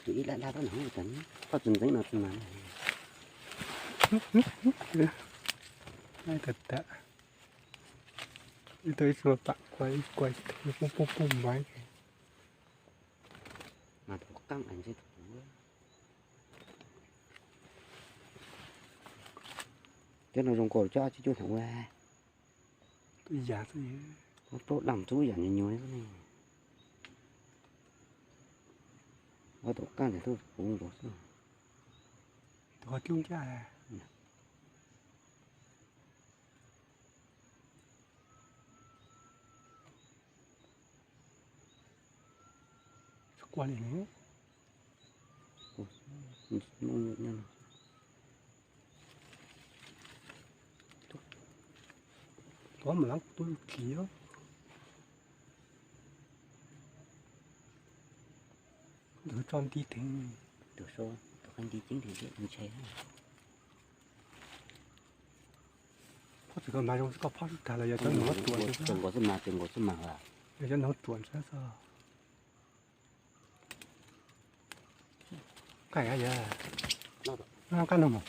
Tus ib lab lab no tas, koj tsis ntxeev no tsis mas. Tam tam ib tug ib tug pam kua ib kua pum pum pum mas. Mas tus qaab es ntshe tus puv. Cov no zoo nkauj cov tsis cuab thaum ua. Tus yam xwb. Plaub daj ntxub yam nyuag nyuag li ne. Ob tug qaab ntawd twb puv nkaus xwb. Tus qhov cub ncaj. Tsis quaj li ne. Tuav mas lab tub lub kis os. Tus tso nti teev. Tus so, tus qab nti ceeb li ntshai. Phab tsis koj mas zoo koj phab tag los yog cov nug tuam nkaus xwb mas, nkaus xwb mas. Yog cov nug tuam ntshe xwb. Qaij yog, no qaij no mas.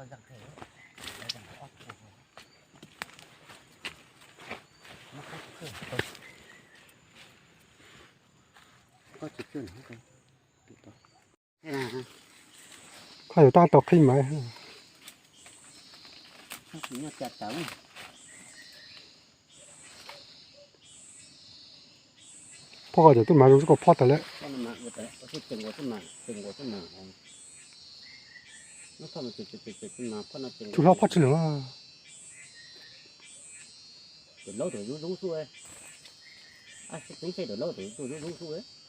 Koj yuav tab tom qhib mas. Phoj koj cov tub mas zoo xwb koj phoj tas lawm. Tub hlob phoj tsis lawm.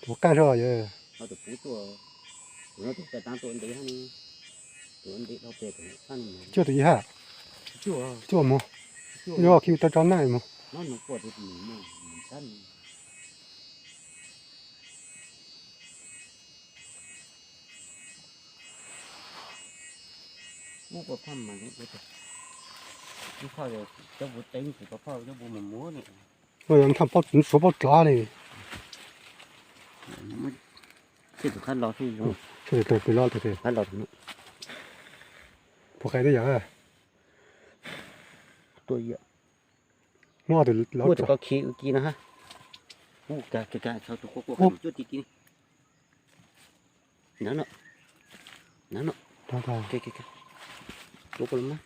Tus qeej zog yog. Cuaj tus ib ha. Cuaj mus. Yuav khi tau tso naj mus. Ntshai paub txwv suav paub dlav li. Peb los, puas qe twb yog. Muaj tus ko khi ki no ha. Ub, tus quaj quaj cuaj ti ki. Nav no, nav no. Tus quaj los mas.